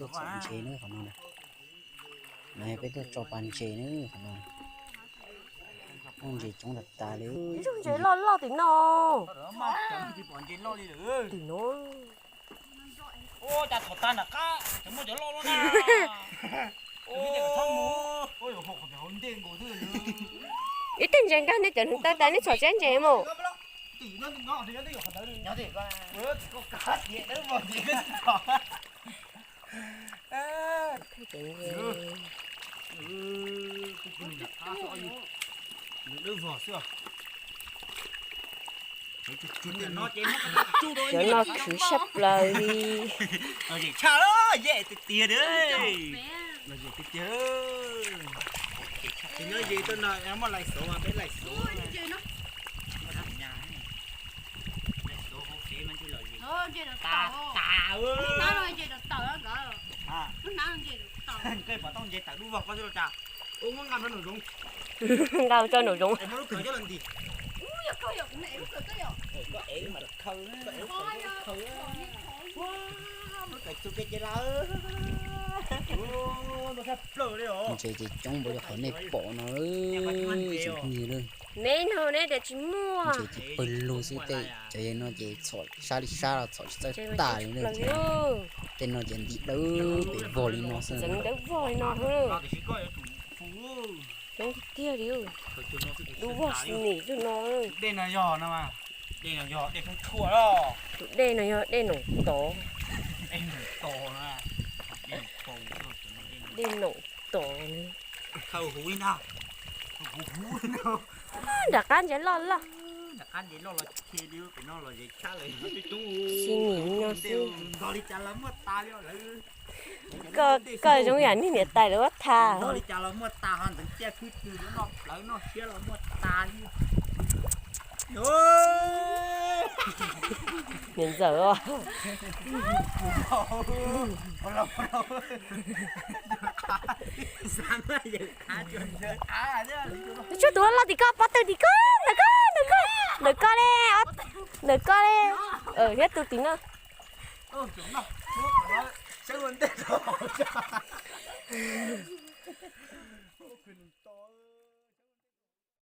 Tuaj txhom ntses na qhov no. No yog peb tuaj tso pas ntses na qhov no. Muaj ntses coob tas tas li. Ntses loj loj tim no. Tim no. Cas thaum tas nram qab cov muaj cov loj loj na. Ib teg ntses nkag nej cov neeg taw tas nej txhom tsis ntses mus. Cov no khwv sab plaws li. Tiag tiag. Nyob ze tuaj no muaj lais xauv, peb lais xauv. Koj pom tau ntses tawm dub vog koj xwb los cas? Ua muab nqa rau nraum zoov. Nqa rau nraum zoov. Muab lub kawg coj los ntim. Ntses ces coob npaum li qhov nej pom no, tsoom phooj ywg. Neb no neb tias tsis muaj. Ntses ces pawg lug xwb, tej cov yawg no ces txhom sab li sab los txhom tsis txawj tas li na. Tej no ces ntim dawb pem vog li no xwb. Dawb vog li no xwb. Coob tiag tiag li. Dub vog xwb nim tus no. Dej no yog no, dej no yog dej Hmoob Tshuaj los. Tus dej no yog dej Noom Tod. Dej Noom Tod na. Nram qab ntses loj loj. Xi nim no xwb. Koj zoo yam niag niam tais lawv ua tha. Niam ntxawm os. Tshuav tus loj tim koj, pob tw tim koj, ntawm koj, ntawm koj, ntawm koj li, ntawm koj li. Thiab tus tim no.